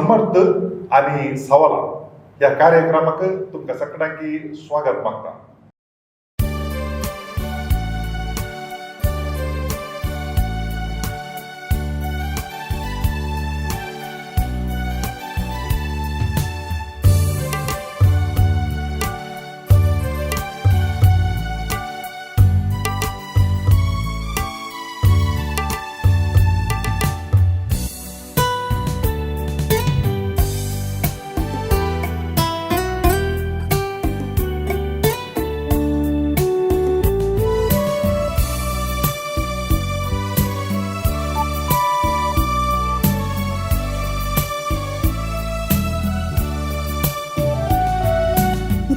समर्थ आनी सवालां ह्या कार्यक्रमाक तुमकां सगळ्यांकी स्वागत मागता.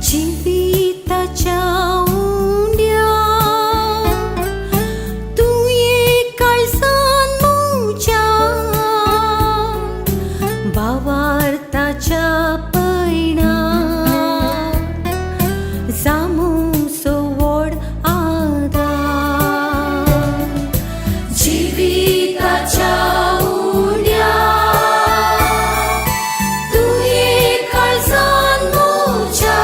जिविताच्या उंड्या तूं एक काळजान म्हज्या भावार्थाच्या पयणान जामूसो व्हड आदार. जिविताच्या उंड्या तूं एक काळजान म्हज्या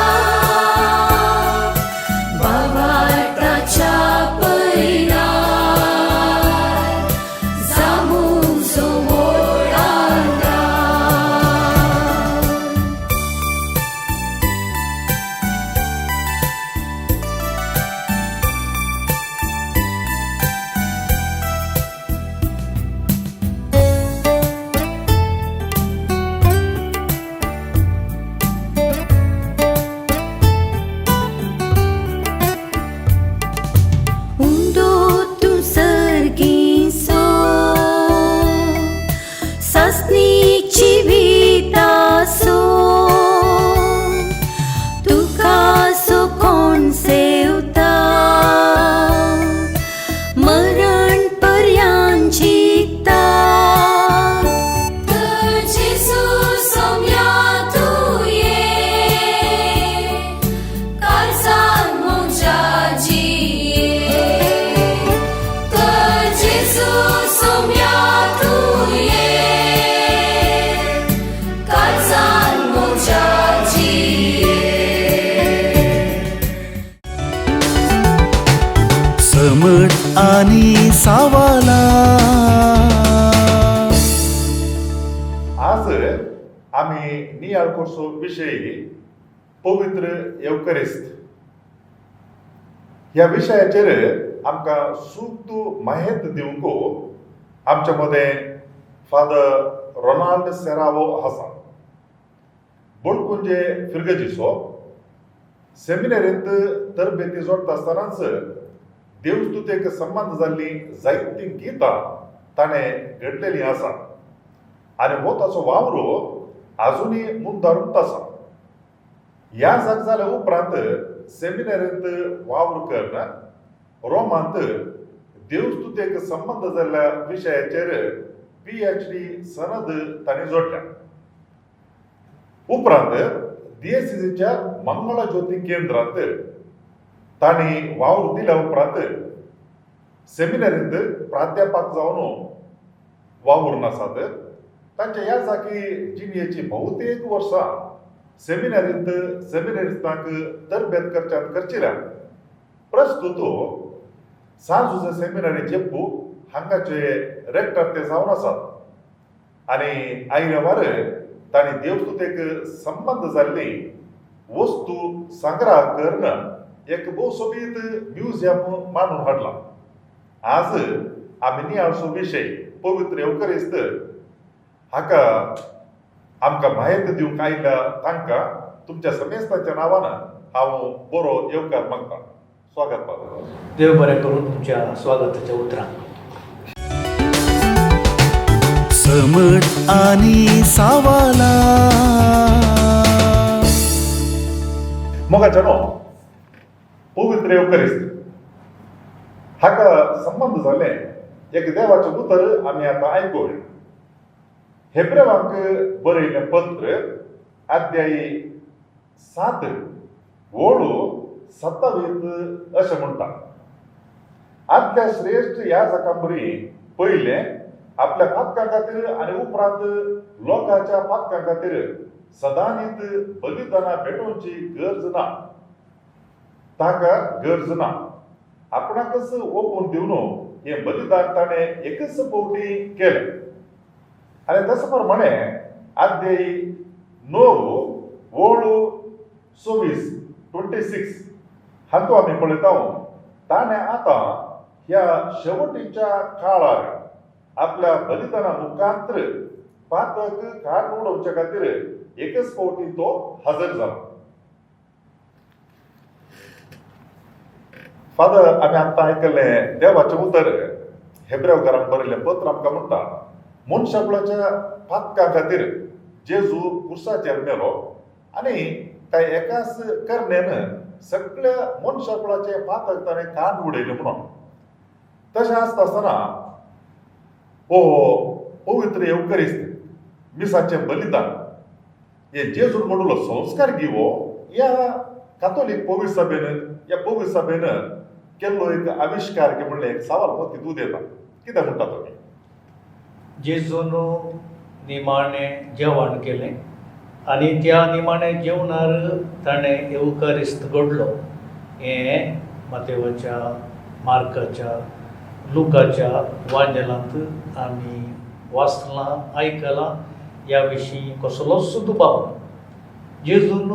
भावार्थाच्या पयणान जामूसो व्हड आदार. उंडो तूं सर्गीसो सासणी जिवितासो तुका सो कोण सेवता मरण पर्यान जिता. तर जेजू सोम्या तूं ये काळजान म्हज्या जिये. तर जेजू सोम्या तूं ये काळजान म्हज्या जिये. समट आणि सावाला. आज आमी नियाळ करचो विशय पवित्र येवकरिस्त. ह्या विशयाचेर आमकां सूक्त माहिती दिवंक आमच्या मदें फादर रोनाल्ड सेरावो आसा. बोडकुंजे फिर्गजीचो सेमिनरींत तरबेती जोडटा आसतनाच देवस्तुतेक संबंद जाल्लीं जायतीं गितां ताणें घडलेलीं आसा आनी हो ताचो वावर आजुनूय मुंदारूच आसा. ह्या जाग जाल्या उपरांत सेमिनरींत वावर करून रोमांत देवस्तुतेक संबंद जाल्ल्या विशयाचेर PhD सनद तांणी जोडल्या. उपरांत दियेसीच्या मंगळज्योती केंद्रांत तांणी वावर दिल्या उपरांत सेमिनरींत प्राध्यापक जावन वावरून आसात. तांच्या ह्या जागी जिणेची बहुतेक वर्सां सेमिनरींत सेमिनरिस्तांक तरबेत करच्यान करचिल्या. प्रस्तुत सांजुजे सेमिनरी जेप्पू हांगाचे रेक्टर ते जावन आसात आनी आयल्या वार तांणी देवस्तुतेक संबंद जाल्ली वस्तू संग्रह करून एक भोव सोबीत म्युझियम मांडून हाडला. आज आमी नियाळचो विशय पवित्र येवकरिस्त हाका आमकां म्हायती दिवंक आयल्या तांकां तुमच्या समेस्तांच्या नांवान हांव बरो येवकार मागता. स्वागत फादर. देव बरें करून तुमच्या स्वागताच्या उतरांक. समट आणि सावाला. मोगाच्या न्हू पवित्र येवकरिस्त हाका संबंद जाल्लें एक देवाचें उतर आमी आतां आयकुया. हेब्रेवांक बरयल्लें पत्र अध्यायी 7 ओळ 27 अशें म्हणटा. आदल्या श्रेश्ठ ह्या जाकां बरी पयलें आपल्या पातकां खातीर आनी उपरांत लोकांच्या पातकां खातीर सदांनीत बलिदानां भेटोवची गरज ना, ताका गरज ना. आपणाकच ओपून दिवन हें बलिदान ताणें एकच फावटी केलें. आनी तशें प्रमाणे अध्याय 9 ओळ 24 26 हातूंत आमी पळयता, ताणें आतां ह्या शेवटीच्या काळार आपल्या बलिदाना मुखांत्र पातक काडून उडोवच्या खातीर एकच फावटी तो हजर जाला. फादर, आमी आतां आयकल्लें देवाचें उतर हेब्रेवकारांक बरयल्लें पत्र आमकां म्हणटा, मनशाकुळाच्या पातकां खातीर जेजू कुर्साचेर मेलो आनी त्या एकाच करणेन सगळ्या मनशाकुळाचें पातक ताणें काडून उडयलें म्हणून. तशें आसता आसतना हो पवित्र येवकरिस्त मिसाचें बलिदान हे जेजून म्हणलो संस्कार घेवो ह्या कातोलीक पवित्र सभेन ह्या पवित्र सभेन केल्लो एक आविश्कार की म्हणलें एक सवाल मतींत दूद येता. कितें म्हणटा तुमी? जेजून निमाणें जेवण केलें आनी त्या निमाणें जेवणार ताणें येवकारिस्त घडलो. हें मातेवाच्या, मार्काच्या, लुकाच्या वांजेलांत आमी वाचलां, आयकलां. ह्या विशीं कसलोच दुबाव ना. जेजून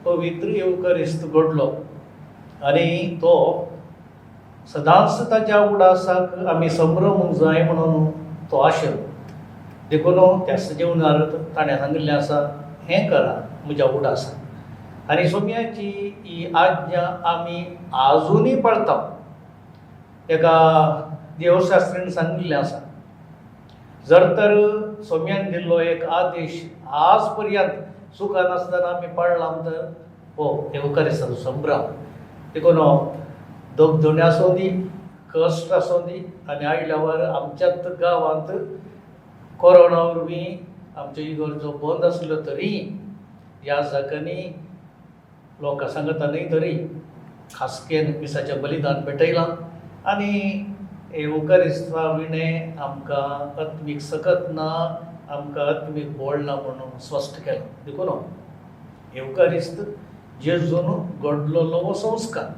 पवित्र येवकारिस्त घडलो आनी तो सदांच ताच्या उडासाक आमी संभ्रमूंक जाय म्हणून तो आशिल्लो. देखून त्याच जेवणार ताणें सांगिल्लें आसा, हें करा म्हज्या उडासाक. आनी सोम्याची ही आज्ञा आमी आजुनूय पाळटा. एका देवशास्त्रीन सांगिल्लें आसा, जर तर सोम्यान दिल्लो एक आदेश आज पर्यंत चुकनासतना आमी पाळ्ळा तर हो येवकारिस्ताचो संभ्रम. देखून दगदोणी आसूं दी, कश्ट आसूं दी, आनी आयल्यावर आमच्याच गांवांत कोरोना वरवीं आमच्यो इगर्जो बंद आसल्यो तरी ह्या जाग्यांनी लोकां सांगता न्हय तरी खासकेन मिसाचें बलिदान पेटयलां आनी येवकारिस्ता विणें आमकां आत्मीक सकत ना, आमकां आत्मीक बळ ना म्हणून स्पश्ट केलां. देखून येवकारिस्त जेजून घडलेलो हो संस्कार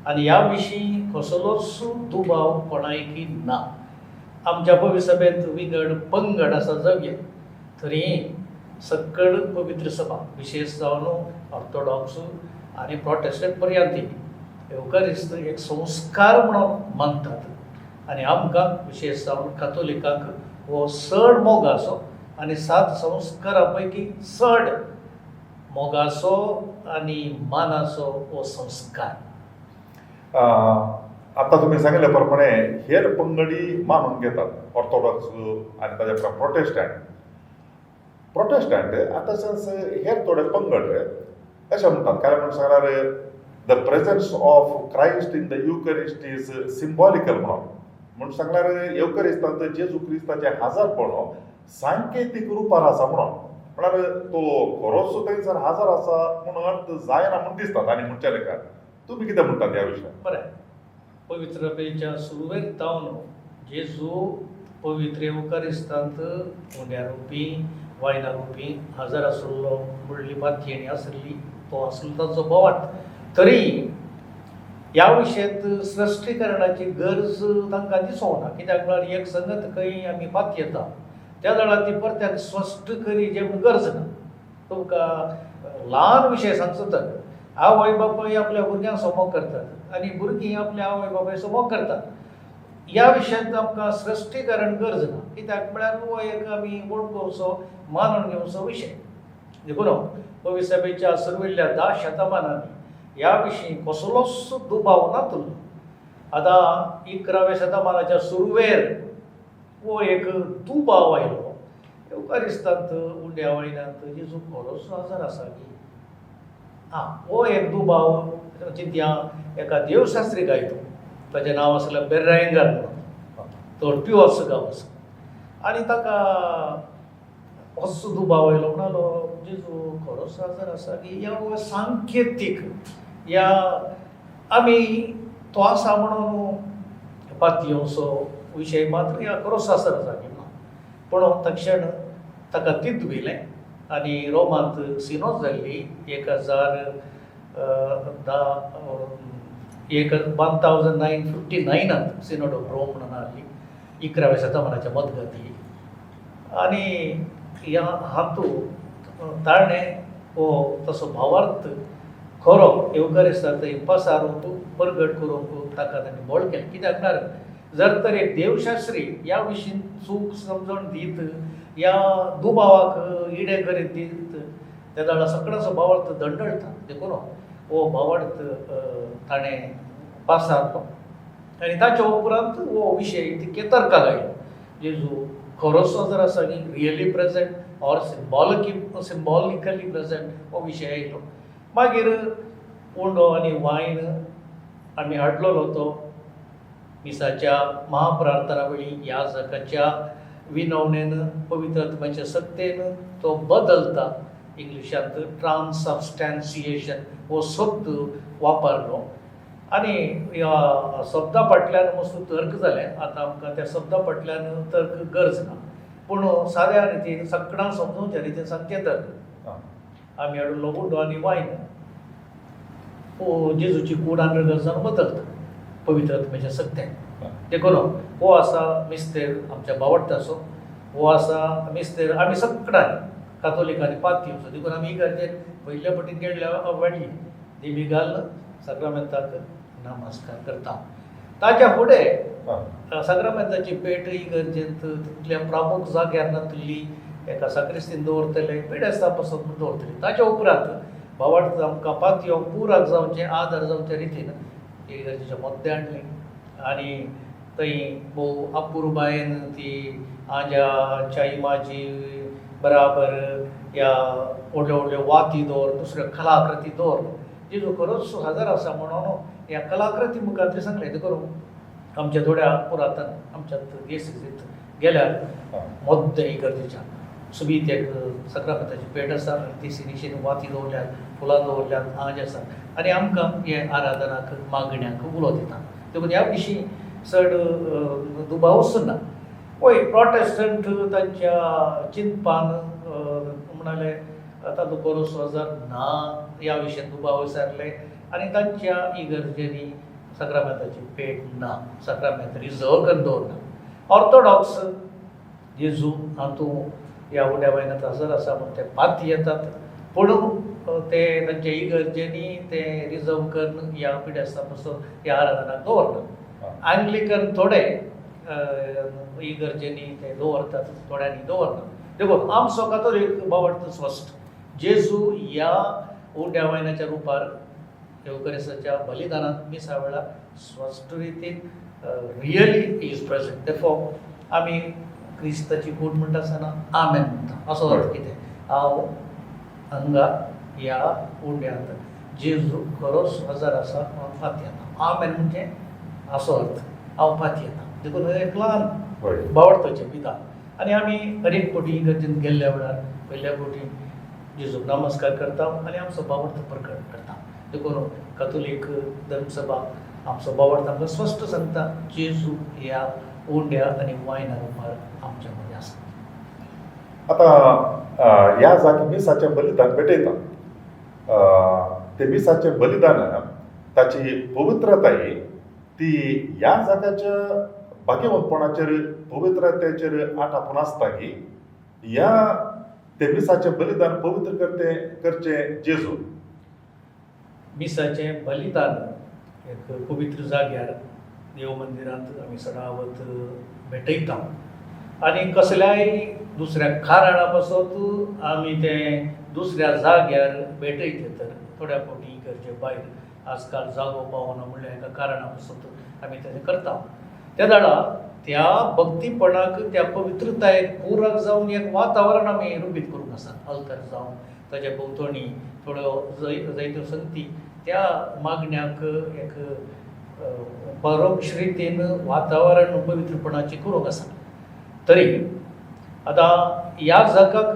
आनी ह्या विशीं कसलोच दुबाव कोणायकी ना. आमच्या पवित्र सभेंत विंगड पंगड आसा जावया, तरी सकळ पवित्र सभा विशेश जावन ऑर्थोडॉक्स आनी प्रोटेस्टंट पर्यंत येवकारिस्त एक संस्कार म्हणून मानतात आनी आमकां विशेश जावन कातोलिकांक हो चड मोगाचो आनी 7 संस्कारां पैकी चड मोगाचो आनी मानाचो हो संस्कार. आतां तुमी सांगिल्ल्या प्रमाणे हेर पंगडी मानून घेतात, ऑर्थोडॉक्स आनी ताज्या उपरांत प्रोटेस्टंट. प्रोटेस्टंट आतां तशेंच हेर थोडे पंगड अशें म्हणटात, कारण म्हण सांगल्यार the presence of Christ in the Eucharist is symbolical म्हणून. म्हूण सांगल्यार येवकरिस्तांत जेजू क्रिस्ताचें हाजरपण सांकेतीक रुपार आसा म्हणून. म्हळ्यार तो खरोच थंयसर हाजर आसा म्हणून अर्थ जायना म्हूण दिसतात. आनी म्हणच्या लेखार तुमी कितें म्हणटात ह्या विशयार? बरें, पवित्र सभेच्या सुरवेक जावन जेजू पवित्र येवकारिस्तांत उण्या रुपी वायना रुपी हजर आशिल्लो म्हणली पातयेणी आशिल्ली, तो आसलो ताचो बोवाट. तरी ह्या विशयांत स्पश्टीकरणाची गरज तांकां दिसोना, कित्याक म्हळ्यार एक संगत खंय आमी पातयेता त्या वेळार ती परत्यान स्पश्ट करी जे म्हूण गरज ना. तुमकां ल्हान विशय सांगचो तर आवय बापूय आपल्या भुरग्यांक समोग करतात आनी भुरगीं आपल्या आवय बापाय समोग करतात. ह्या विशयांत आमकां स्पश्टीकरण गरज ना, कित्याक म्हळ्यार हो एक आमी वळखुचो मानून घेवचो विशय. देखून पवित्र सभेच्या सुरविल्ल्या 10 शतमानांनी ह्या विशीं कसलोच दुबाव नातलो. आतां 11व्या शतमानाच्या सुरवेर हो एक दुबाव आयलो, येवकारिस्तांत उंड्या वयल्यांत जेजू खरोच हजर आसा की आं, हो एक दुबाव चिंतया एका देवशास्त्रीक आयलो, ताचें नांव आसलें बेर्रायंगर म्हणून, तो ट्युअर्स गांव आसा. आनी ताका असो दुबाव आयलो, म्हणालो जेजू खरोच हजर आसा की ह्या सांकेतीक या आमी तो आसा म्हणून पातयेवचो विशय मात्र ह्या खरोच हजर आसा की ना. पूण तक्षण ताका तिद्द भिलें आनी रोमांत सिनोज जाल्ली 1010 1959 सिनोड ऑफ रोम म्हणून आहली 11व्या शतमानाच्या मदगती. आनी ह्या हातूंत ताणें हो तसो भावार्थ खरो येवकारिस्तांत थंय पसारूंक परगट करूंक ताका ताणें बळ केलें. कित्याक म्हळ्यार जर तर एक देवशास्त्री ह्या विशीं चूक समजून दीत ह्या दुबावाक इडे करीत दीत तेन्ना वेळार सगळ्यांचो भावार्थ दंडळटा. देखून हो भावार्थ ताणें पासारलो आनी ताच्या उपरांत हो विशय तितके तर्काक आयलो. जेजू खरोसो जर आसा की really present or symbolically present हो विशय आयलो. मागीर उंडो आनी वायन आमी हाडलेलो तो मिसाच्या महाप्रार्थना वेळी ह्या जगाच्या विनवणेन पवित्र आत्म्याच्या सत्तेन तो बदलता. इंग्लिशांत ट्रान्सबस्टॅन्सिएशन हो शब्द वापरलो आनी ह्या शब्दा फाटल्यान मस्त तर्क जालें. आतां आमकां त्या शब्दा फाटल्यान तर्क गरज ना, पूण साद्या रितीन सगळ्यांक समजूच्या रितीन सांगचें तर्क. आमी हाडलो उंडो आनी वायन हो जेजूची कूड आनी रगत जावन बदलता पवित्र आत्म्याच्या सत्तेन. देखून हो आसा मिस्तेर आमच्या भावार्थाचो, हो आसा मिस्तेर आमी सगळ्यांनी कातोलिकांनी पातयेवचो. देखून आमी इगर्जेन पयल्या पटीन गेल्ल्या वाडली दिमी घालून साक्रामेंताक नमस्कार करता. ताच्या फुडें साक्रामेंताची पेट इगर्जेंत तितल्या प्रामुख जाग्यार नातली एका साक्रिस्तीन दवरतले, पिडेस्ता पासून दवरतले. ताच्या उपरांत भावार्थ आमकां पातयो पुराक जावचें आदार जावचे रितीन इगर्जेच्या मद्दे हाडलें आनी थंय भोव अपुरबायेन ती आंज्याच्या इमाजी बराबर ह्या व्हडल्यो व्हडल्यो वाती दवर दुसऱ्यो कलाकृती दवर जेजू खरोच हजर आसा म्हणून ह्या कलाकृती मुखार ते सांगलें. देखून आमच्या थोड्या पुरातन आमच्या देसीत गेल्यार मद्दे इगर्जेच्या सुबीत एक साक्रामेंताची पेट आसा आनी ती सिनिशीन वाती दवरल्यात, फुलां दवरल्यात, आंज आसा आनी आमकां हे आराधनाक मागण्याक उलो दिता. देखून ह्या विशीं चड दुबावच ना. वय प्रोटेस्टंट तांच्या चिंतपान म्हणाले तातूंत खरोसो हजर ना ह्या विशयान दुबाव विचारले आनी तांच्या इगर्जेनी साक्रामेंताची पेट ना, साक्रामेंत रिजर्व करून दवरना. ऑर्थोडॉक्स जेजू हातूंत ह्या उंड्या वायनांत हजर आसा म्हूण ते पात येतात, पूण ते तांच्या इगर्जेनी ते रिजर्व करून ह्या पिडेस्ता पासून ह्या आराधनाक दवरना. एंग्लिकन थोडे इगर्जेनी ते दवरतात, थोड्यांनी दवरना. देखून आमचो कातोलीक भावार्थ स्पश्ट, जेजू ह्या उंड्या वायनाच्या रुपार येवकरिस्ताच्या बलिदानांत मिसा वेळार स्पश्ट रितीन रियली is present. Therefore आमी क्रिस्ताची कूड म्हणटा आसतना आमेन म्हणटा. असो अर्थ कितें, हांव हांगा ह्या उंड्यांत जेजू खरोच हजर आसा हांव पातयेता. आमेन म्हणजे असो अर्थ, हांव पातयेता. देखून एक ल्हान भावार्थाचें विधान. आनी आमी हर एक फावटी इगर्जेन गेल्ल्या वेळार पयल्या फावटी जेजूक नमस्कार करता आनी आमचो भावार्थ प्रकट करता. देखून कातोलीक धर्मसभा आमचो भावार्थ आमकां स्पश्ट सांगता, जेजू ह्या उंड्या आनी वायना रुपार आमच्या मदीं आसा. आतां ह्या जागी मिसाचें बलिदान भेटयता. ते मिसाचें बलिदान ताची पवित्रताय ती ह्या जाग्याच्या भाग्यवंतपणाचेर पवित्रतेचेर आटापून आसता की ह्या ते मिसाचें बलिदान पवित्र करते करचें जेजू. मिसाचें बलिदान एक पवित्र जाग्यार देव मंदिरांत आमी सदावत भेटयता आनी कसल्याय दुसऱ्या कारणा पासत आमी तें दुसऱ्या जाग्यार भेटयले तर थोड्या फावटी इगर्जे भायर आजकाल जागो पावना म्हणल्यार एका कारणा पासत आमी तें करता. त्या वेळार त्या भक्तीपणाक त्या पवित्रतायेक पूरक जावन एक वातावरण आमी रुपीत करूंक आसा. अल्तर जावन ताच्या भोंवतणी थोड्यो जायत्यो संगती त्या मागण्याक एक परोक्ष रितीन वातावरण पवित्रपणाचें करूंक आसा. तरी आतां ह्या जागाक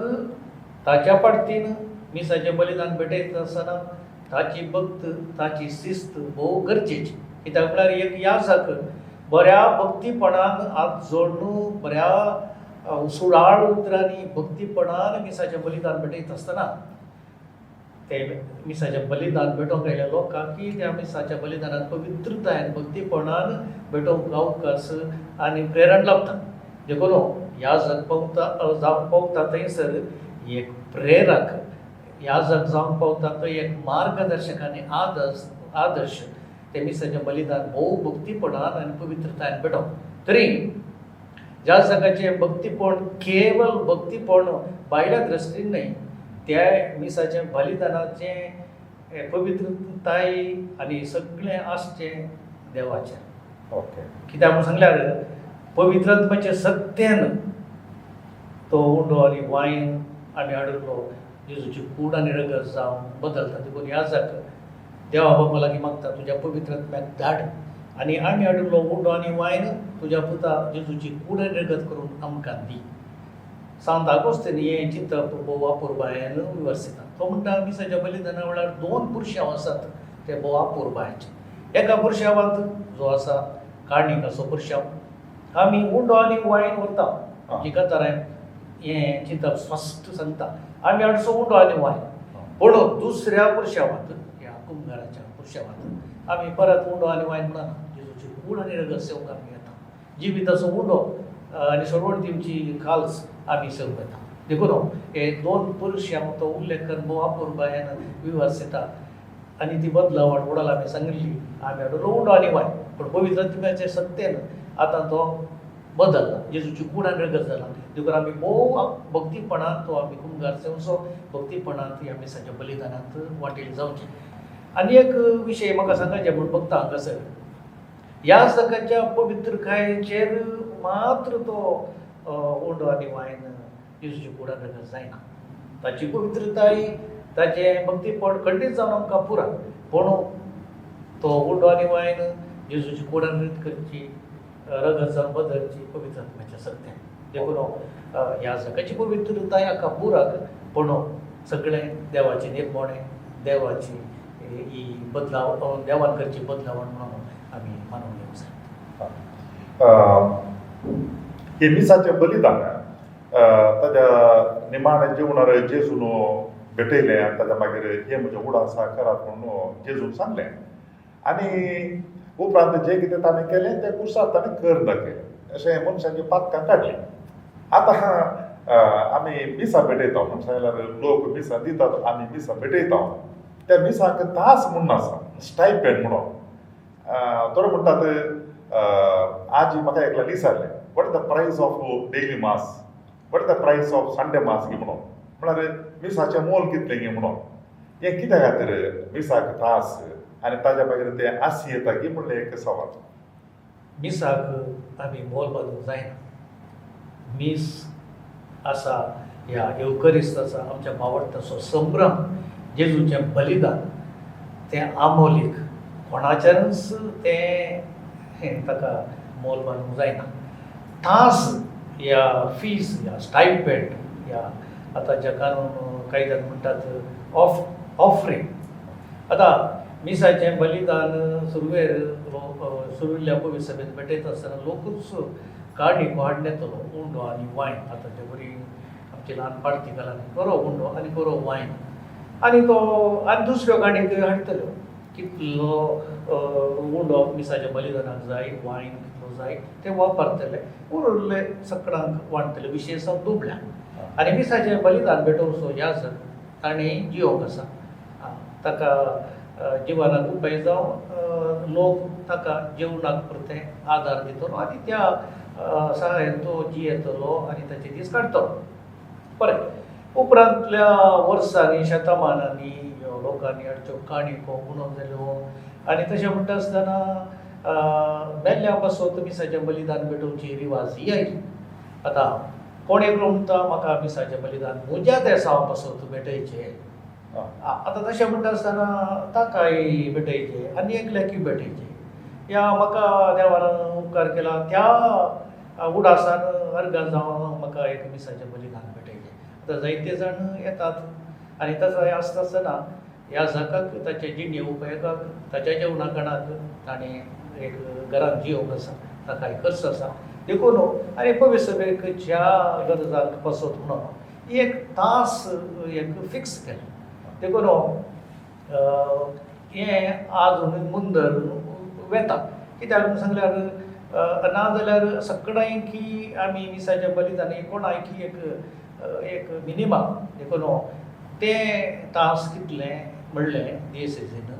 ताच्या पाडतीन मिसाचें बलिदान भेटयता आसतना ताची भक्त ताची शिस्त भोव गरजेची. कित्याक म्हळ्यार एक ह्या जाग बऱ्या भक्तीपणान हात जोडून बऱ्या सुडाळ उतरांनी भक्तीपणान मिसाचें बलिदान भेटयता आसतना ते मिसाचें बलिदान भेटोवंक आयिल्ल्या लोकांक की त्या मिसाच्या बलिदानान पवित्रतायेन भक्तीपणान भेटोवंक अवकाश आनी प्रेरण लाभता. देखून याजक पावता जावंक पावता थंयसर एक प्रेरक, याजक जावंक पावता थंय एक मार्गदर्शक आनी आदर्श ते मिसाचें बलिदान भोव भक्तीपणान आनी पवित्रतायेन भेटोवप. तरी याजकाचें भक्तीपण केवल भक्तीपण भायल्या दृश्टीन न्हय, त्या मिसाचें बलिदानाचें पवित्रताय आनी सगळें आसचें देवाचें. ओके, कित्याक म्हूण सांगल्यार पवित्रात्माचें सत्यान तो उंडो आनी वायन आमी हाडिल्लो जेजूची कूड आनी रगत जावन बदलता. देखून याजक देवा बाबा लागीं मागता तुज्या पवित्रात्म्याक धाड आनी आमी हाडिल्लो उंडो आनी वायन तुज्या पुता जेजूची कूड आनी रगत करून आमकां दी. सांत आगोस्तीन हें चिंतप भोव अपुरबायेन विवर्सिता. तो म्हणटा मिसाच्या बलिदाना वेळार दोन पुरशांव आसात ते भोव अपुरबायेचे. एका पुरशांवांत जो आसा काणीक असो पुरशांव आमी उंडो आनी वायन व्हरता जी कतारान हें चिंतप स्पश्ट सांगता आमी हाडसो उंडो आनी वायन, पूण दुसऱ्या पुरशांवांत ह्या कुमगाराच्या पुरशांवांत आमी परत उंडो आनी वायन म्हणना, जेजूची कूड आनी रगत सेवंक आमी येता. जिविताचो उंडो आनी सोडवण दिवची खाल्स आमी सेवंक येता. देखून हे दोन पुरुशांक तो उल्लेख करून भोव अपुरबायेन विवर्सिता आनी ती बदलावण उडाल आमी सांगिल्ली आमी हाडलो उंडो आनी वायन, पूण पवित्र आत्म्याचे सत्तेन आतां तो बदलला, जेजूची कूड आनी रगत जाला. देखून आमी भोव भक्तीपणान तो आमी कुमगार सेवचो, भक्तीपणान ती आमी मिसाच्या बलिदानांत वांटेल जावचें. आनी एक विशय म्हाका सांगायचें म्हूण भक्ता हांगासर ह्या सकाळच्या पवित्रकायेचेर मात्र तो उंडो आनी वायन जेजूची कूड आनी रगत जायना, ताची पवित्रताय ताचें भक्तीपण खंडीत जावन आमकां पुरा, पूण तो उंडो आनी वायन जेजूची कूड आनी रगत करची रगत जावन बदलची पवित्र आत्म्याच्या सत्यान. देखून ह्या सकाळची पवित्रताय हाका पुराक, पूण सगळें देवाचें निर्मोणें, देवाची ही बदलाव, देवान करची बदलावण म्हणून आमी मानून घेवंक जाय. हे मिसाचें बलिदान ताज्या निमाणें जेवणार जेजून भेटयलें आनी ताज्या मागीर हें म्हजें उडासा करात म्हणून जेजून सांगलें आनी उपरांत जें कितें ताणें केलें तें कुर्सार ताणें कर दाखयलें, अशें मनशाची पातकां काडलीं. आतां आमी मिसां भेटयता म्हूण सांगल्यार लोक मिसां दितात, आमी मिसां भेटयता. त्या मिसांक तास म्हणून आसा, स्टायपेंड म्हणून. थोडे म्हणटात आजी म्हाका एकल्या विचारलें what is the price of daily mass, what is the price of Sunday mass गी म्हणून, म्हळ्यार मिसाचें मोल कितलें गी म्हणून. हें कित्या खातीर मिसाक तास आनी ताज्या मागीर तें आसी येता की म्हणलें एक सवाल. मिसाक आमी मोल बांदूंक जायना. मीस आसा ह्या येवकरिस्ताचा आमच्या मावडटाचो संभ्रम, जेजूचें बलिदान तें आमोलीक, कोणाच्यानूच तें हें ताका मोल बांदूंक जायना. तास या फीस या स्टायपेंड या आतांच्या कानून कायद्यान म्हणटात ऑफरींग. आतां मिसाचें बलिदान सुरवेर सुर्विल्ल्या पवित्र सभेंत भेटयता आसतना लोकूच काणीक हाडून येतलो उंडो आनी वायन. आतांचे बरी आमची ल्हान पार्टिकलांनी बरो उंडो आनी बरो वायन आनी तो आनी दुसऱ्यो काणीक हाडटल्यो कितलो उंडो मिसाच्या बलिदानाक जाय, वायन कितलो जाय ते वापरतले, उरिल्ले सकडांक वांट्टले, विशेश दुबळ्यांक. आनी मिसाचें बलिदान भेटोवचो याजक ताणें जियोंक आसा, ताका जिवनाक उपाय जावं लोक ताका जेवणाक पुरतें आदार दितलो आनी त्या सहाय्यान तो जियेतलो आनी ताचे दीस काडटलो. बरें, उपरांतल्या वर्सांनी शतमानांनी लोकांनी हाडच्यो काणयो म्हणून जाल्यो आनी तशें म्हणटा आसतना मेल्ल्या पासत मिसाचें बलिदान भेटोवची रिवाज ही आयली. आतां कोण एकलो म्हणटा म्हाका मिसाचें बलिदान म्हज्या देसांव पासत भेटयचें, आतां तशें म्हणटा आसतना ताकाय भेटयचें आनी एकल्याकूय भेटयचें. ह्या म्हाका देवान उपकार केला त्या उडासान अर्गां जावन म्हाका एक मिसाचें बलिदान भेटयचें. आतां जायते जाण येतात आनी तसो आसता आसतना ह्या जाकाक ताच्या जिणे उपयोगाक ताच्या जेवणा खाणाक ताणें एक घरांत जियोंक आसा, ताकाय खर्च आसा, देखून आनी पवित्र सभेच्या गरजांक पसत म्हणून एक तास एक फिक्स केलें. देखून हें आजून मुंदर वेता. कित्याक म्हूण सांगल्यार ना जाल्यार सगळ्यांक की आमी मिसाच्या बलिदानी कोणाक एक एक मिनिमम देखून तें तास कितलें म्हणलें दियेसेजीन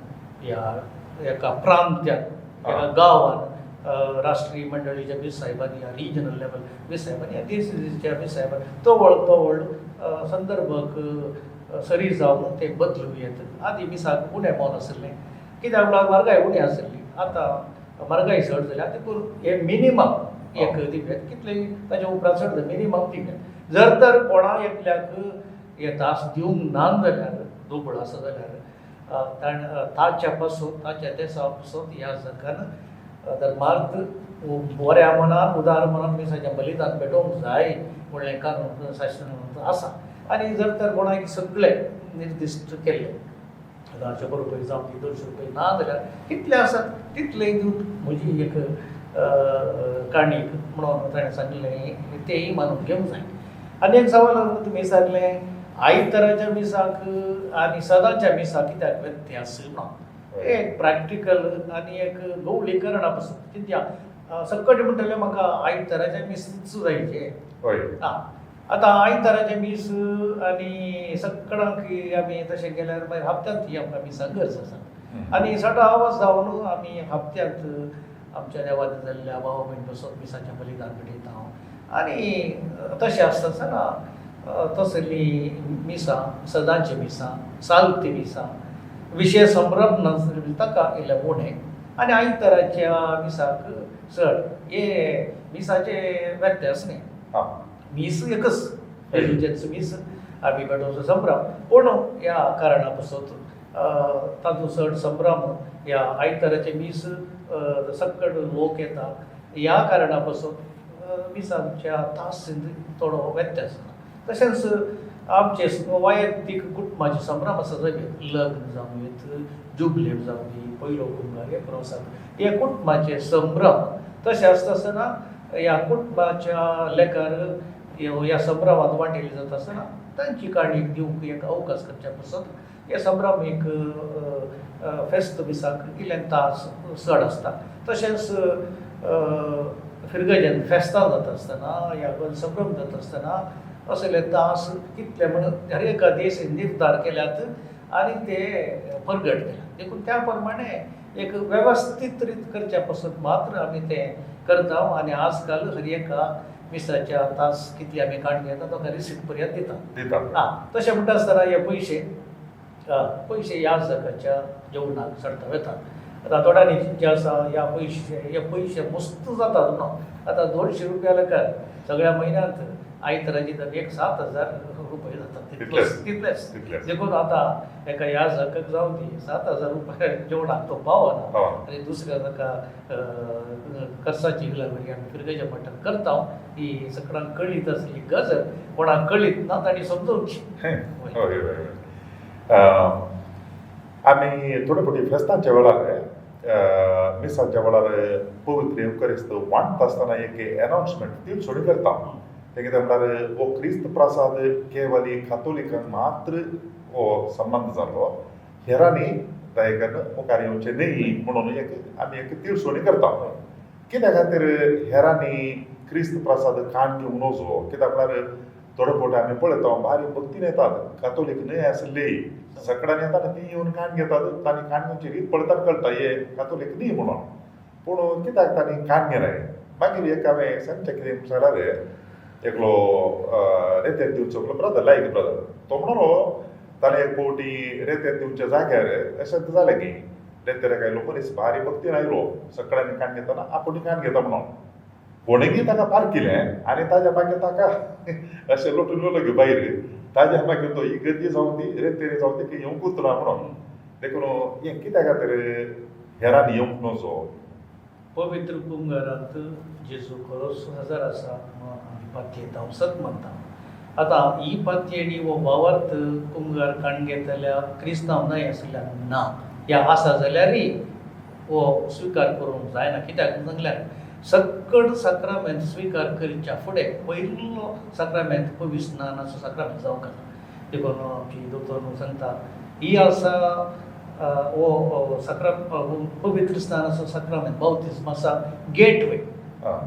ह्या एका प्रांत्यान एका गांवान राष्ट्रीय मंडळीच्या बीस साहेबांनी ह्या रिजनल लेवल बीस साहेबांनी ह्या दियेसेजीच्या बीस साहेबांनी तवळ तवळ संदर्भाक सरी जावन ते बदलूं येत. आदी मिसाक उणें मोल आशिल्लें कित्याक म्हळ्यार म्हारगाय उणी आशिल्ली, आतां म्हारगाय चड जाल्या देखून हे मिनिमम एक दिवयात कितले ताच्या उपरांत चड जालें मिनिमम दिवयात. जर तर कोणा एकल्याक हे तास दिवंक ना जाल्यार दुबळ आसा जाल्यार ताच्या पासून ताच्या देसा पासून ह्या जगान धर्मार्थ बऱ्या मनान उदार मनान मिसाचें बलिदान भेटोवंक जाय म्हणलें कानून शासन आसा. आनी जर तर कोणाक सगळे निर्दिश्ट केल्ले आतां 100 रुपये जावं ती 200 रुपये ना जाल्यार कितले आसात तितले दिवन म्हजी एक काणी म्हणून ताणें सांगलें तेंय मानून घेवंक जाय. आनी एक सवाल तुमी सांगलें आयताराच्या मिसाक आनी सदांच्या मिसाक कित्याक व्यत्यास म्हणून एक प्रॅक्टिकल आनी एक गवळीकरणा पासून कित्याक सकट म्हणटलें म्हाका आयताराच्या मीस जायचें. आं आतां आयताराचें मीस आनी सगळ्यांक आमी तशें केल्यार मागीर हप्त्यांत ही आमकां मिसां गरज आसा. आनी सटा आवाज जावन आमी हप्त्यांत आमच्या देवान जाल्ल्या भाव भयण बसोन मिसाचें बलिदान भेटयता हांव. आनी तशें आसता आसतना तसली मिसां सदांची मिसां सालती मिसां विशय संभ्रम नासले ताका इल्लें उणें आनी आयताराच्या मिसाक चड हे मिसाचे व्यत्यास न्ही. मीस एकच जेजूचेंच मीस आमी भेटोवचो संभ्रम पूण ह्या कारणा पासत तातूंत चड संभ्रम ह्या आयताराचे मीस सकट लोक येता ह्या कारणा पासत मिसांच्या तास थोडो व्यत्यास जाता. तशेंच आमचे वैयक्तीक कुटुंबाचे संभ्रम आसा जावं लग्न जावं येत जुबलेव जावं दी पयलो कुंगार हे प्रोसाद हे कुटुंबाचे संभ्रम तशें आसता आसतना ह्या कुटुंबाच्या लेखार ह्या संभ्रमांत वांटेली जाता आसतना तांची काणी दिवंक एक अवकाश करच्या पासत हे संभ्रम एक फेस्त मिसाक इल्लें तास चड आसता. तशेंच फिरगजेन फेस्तां जाता आसतना ह्या संभ्रम जाता आसतना असले तास कितले म्हण हर एका देश निर्धार केल्यात आनी ते परगट केल्यात. देखून त्या प्रमाणे एक वेवस्थीत रीत करच्या पासून मात्र आमी तें करता. आनी आज काल हर एका मिसाच्या तास कितले आमी काडून घेता ताका रिसीट पर्यंत दिता. आं तशें म्हणटा आसतना हे पयशे पयशे ह्या जगाच्या जेवणाक चडता वेतात. आतां थोड्यांनी जे आसा ह्या पयशे हे पयशे मस्त जातात न्हू. आतां 200 रुपया लेखार सगळ्या म्हयन्यांत आयताराची तर एक 7,000 रुपये जातात तितलेच तितलेच. देखून आतां एका ह्या जगाक जावं दी 7,000 रुपये जेवणाक तो पावना आनी दुसऱ्या ताका खर्चाची इलावरी आमी फिरगेच्या मठान करता. ही सगळ्यांक कळीत आसली गजल कोणाक कळीत ना तांणी समजोवची. हय हय. आमी थोडे फावटी फेस्तांच्या वेळार मिसाच्या वेळार पवित्र येवकरिस्त वांटता आसतना एक एनावन्समेंट तिळसोणी करता. तें कितें म्हळ्यार हो क्रिस्त प्रसाद केवल कातोलिकांक मात्र हो संबंद जालो हेरांनी दायकान मुखार येवचें न्ही म्हणून एक आमी एक तिळसोणी करता. कित्या खातीर हेरांनी क्रिस्त प्रसाद काण घेवंक नजो कित्याक म्हळ्यार थोडे फावटी आमी पळयता भारी भक्तीन येतात कातोलीक न्हय आसली सगळ्यांनी येता ती येवन काण घेतात तांणी काण घेवची रीत पळयतात कळटा हे कातोलीक न्ही म्हणून पूण कित्याक तांणी काण घेनाय. मागीर एक हांवें सांगचें कितें सांगल्यार एकलो रेतेर दिवचो एकलो ब्रदर लायक ब्रदर तो म्हणलो ताणें एक फावटी रेतेर दिवच्या जाग्यार अशें जालें की रेतेराक आयलो मनीस भारी भक्तीन आयलो सगळ्यांनी काण घेतना आपूण काण घेता म्हणून कोणेगी ताका पारकिलें आनी ताज्या मागीर ताका अशें लोटून येयलो गे भायर ताज्या मागीर तो इगर्जी जावं ती रेतेरी जावं ती येवंकूच ना म्हणून. देखून हें कित्या खातीर हेरांनी येवंक नजो. पवित्र कुंगारांत जेजू खरोच हजर आसा म्हणून आमी पातयेता सत मानता. आतां ही पातयेणी हो भावार्थ कुंगार काण घेतल्या क्रिस्तांव न्हय आशिल्ल्या ना ह्या आसा जाल्यारय हो स्विकार करूंक जायना. कित्याक सांगल्यार सक्कड साक्रामेंत स्विकार करच्या फुडें पयलो साक्रामेंत पवित्र स्नानाचो साक्रामेंत जावंक आसा. देखून आमची दोतोर सांगता ही आसा हो साक्रा पवित्र स्नानाचो साक्रामेंत बावतिज्म आसा गेटवे,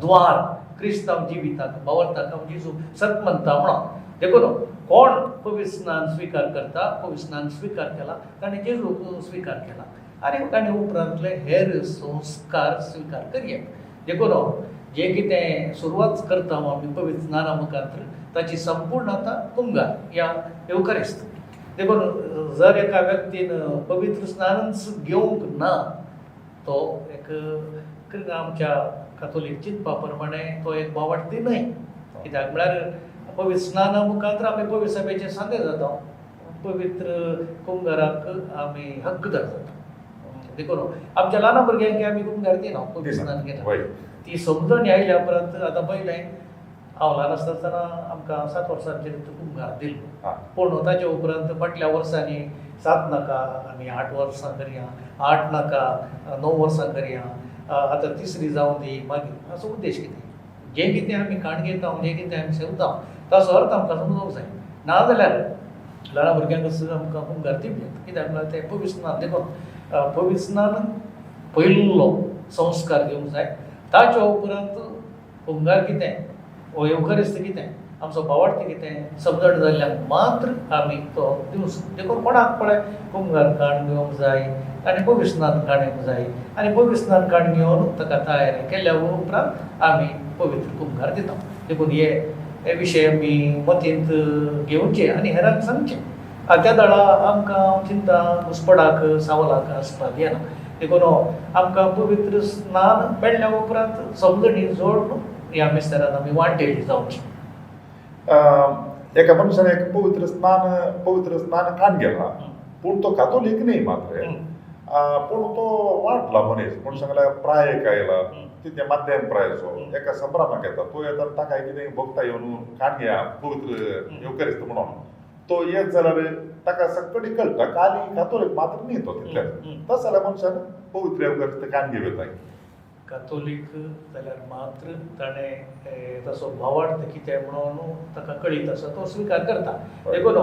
द्वार क्रिस्तांव जिविताक भावार्थाक हांव जेजू सत म्हणटा म्हणून. देखून कोण पवित्र स्नान स्विकार करता, पवित्र स्नान स्विकार केला ताणें जेजूक स्विकार केला आनी ताणें उपरांतले हेर संस्कार स्विकार करया. देखून जें कितें सुरवात करता आमी पवित्र स्नाना मुखार ताची संपूर्णता कुमगार या येवकारिस्त. देखून जर एका व्यक्तीन पवित्र स्नानच घेवंक ना तो एक आमच्या कातोलीक चिंतपा प्रमाणे तो एक भावार्थी न्हय. कित्याक म्हळ्यार पवित्र स्नाना मुखार आमी पवित्र सभेचे सांदे जाता, पवित्र कुमगाराक आमी हक्कदार जाता. देखून आमच्या ल्हान भुरग्यांक आमी कुमगार दिना, पवित्र स्नान घेना. ती समजणी आयल्या उपरांत आतां पयलें हांव ल्हान आसतना आमकां 7 वर्सांचेर कुमगार दिलो, पूण ताच्या उपरांत फाटल्या वर्सांनी 7 नाका आमी 8 वर्सां करया, 8 नाका 9 वर्सां करया, आतां तिसरी जावं दी मागीर असो उद्देश कितें जें कितें आमी काण घेता, जें कितें आमी सेवता ताचो अर्थ आमकां समजूंक जाय. ना जाल्यार ल्हान भुरग्यांक आमकां कुमगार दिवया, कित्याक म्हळ्यार तें पवित्र स्नान. देखून पवित्र स्नान पयलो संस्कार घेवंक जाय, ताच्या उपरांत कुमगार कितें हो येवकारिस्त कितें आमचो भावार्थी कितें समजण जाल्ल्यान मात्र आमी तो दिवचो. देखून कोणाक पळय कुमगार काण घेवंक जाय आनी पवित्र स्नान काण घेवंक जाय आनी पवित्र स्नान काण घेवन ताका तयारी केल्या उपरांत आमी पवित्र कुमगार दिता. देखून हे विशय आमी मतींत घेवचे आनी हेरांक सांगचे. त्या दळा आमकां चिंता घुसपडाक सावलाक आसपाक येना. देखून आमकां पवित्र स्नान मेळ्ळ्या उपरांत समजणी जोडून ह्या मिस्तारान आमी वांटेली जावची. एका मनशान एक पवित्र स्नान काण गेला, पूण तो कातोलीक न्ही मात्र, पूण तो वाडला मनीस म्हूण सांगल्यार प्रायक आयला तिथे माध्यम प्रायचो एका संभ्रमाक येता, तो येता ताका कितें भोगता येवन काण घेया पवित्र येवकारिस्त म्हणून तो येत जाल्यार ताका सगळी कळटा काली कातोलीक मात्र न्ही तो तितल्याच. तस जाल्यार मनशान पवित्र येवकारिस्त काण घेवं येता. कातोलीक जाल्यार मात्र ताणें तसो भावार्थ कितें म्हणून ताका कळीत आसा तो स्विकार करता. देखून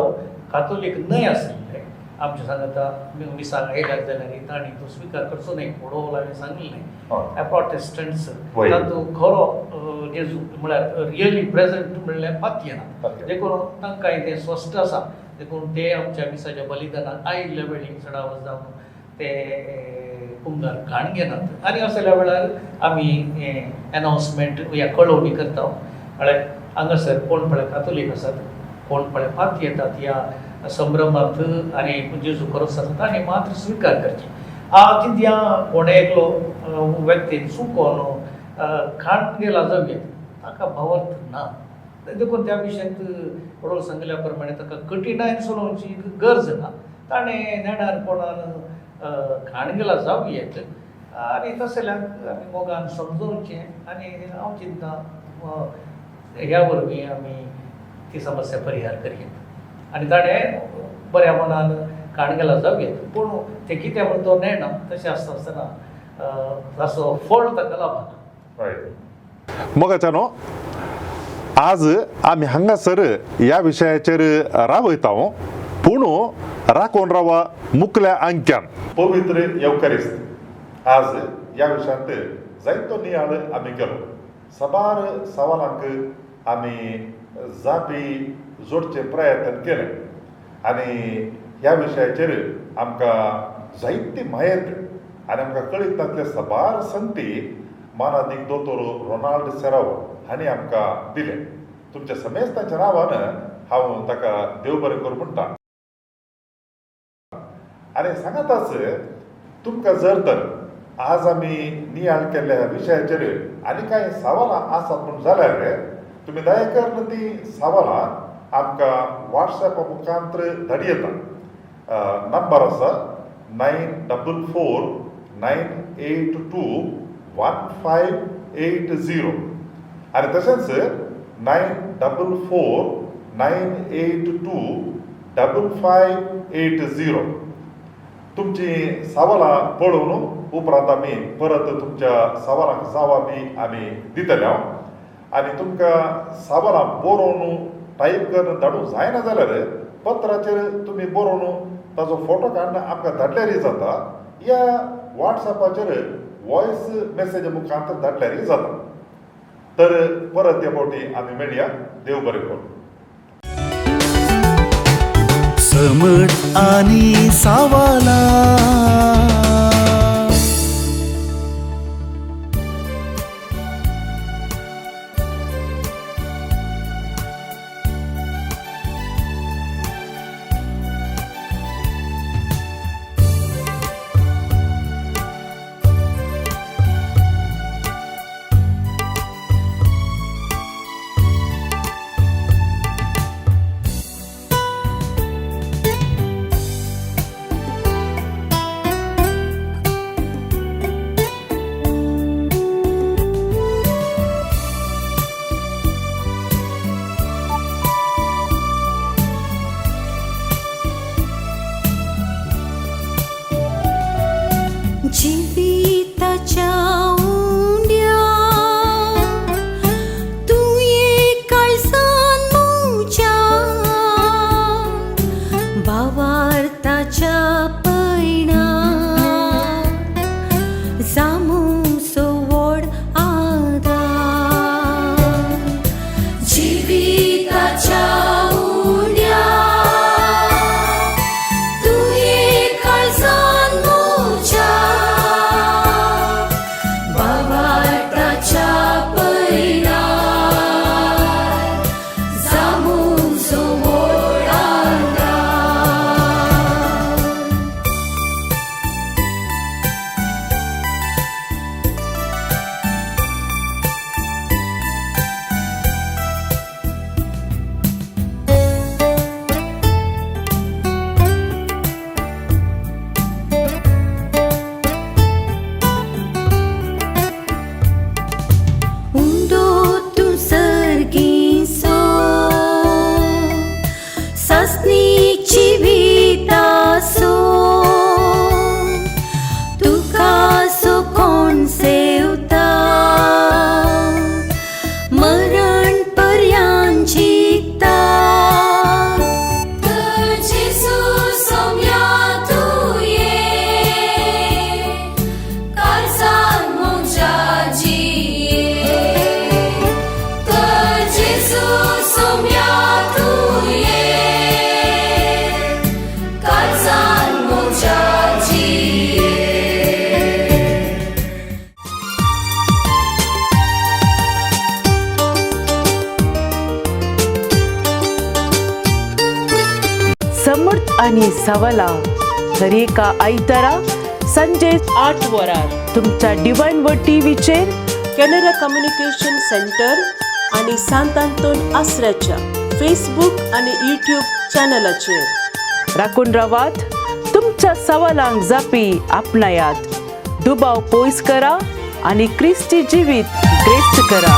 कातोलीक न्हय आशिल्ले आमच्या सांगता मिसाक आयल्यार जाल्यार तांणी तो स्विकार करचो न्हय, पडोवला हांवें सांगिल्लें. प्रोटेस्टंट्स तातूंत खरो जेजू म्हळ्यार रियली प्रेजंट म्हणल्यार पातयेना, देखून तांकांय तें स्पश्ट आसा. देखून ते आमच्या मिसाच्या बलिदानाक आयिल्ल्या वेळी चडावत जावन ते कुमगार काण घेनात आनी असल्या वेळार आमी एनावन्समेंट या कळोवणी करता. म्हळ्यार हांगासर कोण पळय कातोलीक आसात, कोण पळय पात येतात ह्या संभ्रमांत आनी जेजू खरोच आसा तांणी मात्र स्विकार करचे. कित्या कोणे एकलो व्यक्तीन चुकोन खाण गेला जावं येता ताका भावार्थ ना. देखून त्या विशयांत वडोल सांगिल्ल्या प्रमाणे ताका कठीणायेन चलोवची गरज ना, ताणें नेणारपणान खाण गेला जावं येत आनी तसल्याक आमी मोगान समजोवचें आनी हांव चिंता ह्या वरवीं आमी ती समस्या परिहार करया. आनी ताणें बऱ्या मनान खाण गेला जावं येत, पूण तें कितें म्हण तो नेणा तशें आसता आसतना ताचो फळ ताका लाभना. मोगाच्या न्हू आज आमी हांगासर ह्या विशयाचेर रावयता, पूण राखून रावा मुकल्या अंक्यान पवित्र येवकारिस्त. आज ह्या विशयांत जायतो नियाळ आमी केलो, साबार सवालांक आमी जापी जोडचे प्रयत्न केले आनी ह्या विशयाचेर आमकां जायती म्हायत आनी आमकां कळीत नासले साबार संगती मानादीक दोतोर रोनाल्ड सेराव हांणी आमकां दिले. तुमच्या समेस्तांच्या नांवान हांव ताका देव बरें करूं म्हणटा आनी सांगाताच तुमकां जर तर आज आमी नियाळ केल्ल्या ह्या विशयाचेर आनी कांय सवालां आसात म्हूण जाल्यार तुमी दया करून ती सवालां आमकां वॉट्सॅपा मुखांत धाडी येता. नंबर आसा 944 982 1580 आनी तशेंच 944 982 5580. तुमची सवालां पळोवन उपरांत आमी परत तुमच्या सवालांक जाप बी आमी दितले हांव. आनी तुमकां सवालां बरोवन टायप करून धाडूंक जायना जाल्यार पत्राचेर तुमी बरोवन ताजो फोटो काडून आमकां धाडल्यारय जाता, या वॉट्सएपाचेर वॉयस मॅसेज मुखांत धाडल्यारय जाता. तर परत ते फावटी आमी मेळया. देव बरें करूं. समट आनी सावाला. जिविताच्या उंड्या तुवें काळजान म्हज्या भावार्थाच्या पयणान जामूसो व्हड आदार. जिविताच्या उंड्या तुवें काळजान म्हज्या भावार्थाच्या पयणान जामूसो व्हड आदार. उंडो तूं सर्गींचो सासणी जिविताचो तुका सो कोण सेवता मरण पर्यान जिता. तर जेजू सोम्या तुवें काळजान म्हज्या जिये. तर जेजू सोम्या तुवें काळजान म्हज्या जिये. समर्थ आणि सवला दरेका आयतारा संजय 8 वरार तुमच्या डिवायन व टीव्हीचेर कॅनरा कम्युनिकेशन सेंटर आनी सांत आंतोन आसऱ्याच्या फेसबूक आनी यूट्यूब चॅनलाचेर. राखून रावात. तुमच्या सवालांक जापी आपणायात, दुबाव पयस करा आनी क्रिस्ती जिवीत ग्रेस्त करा.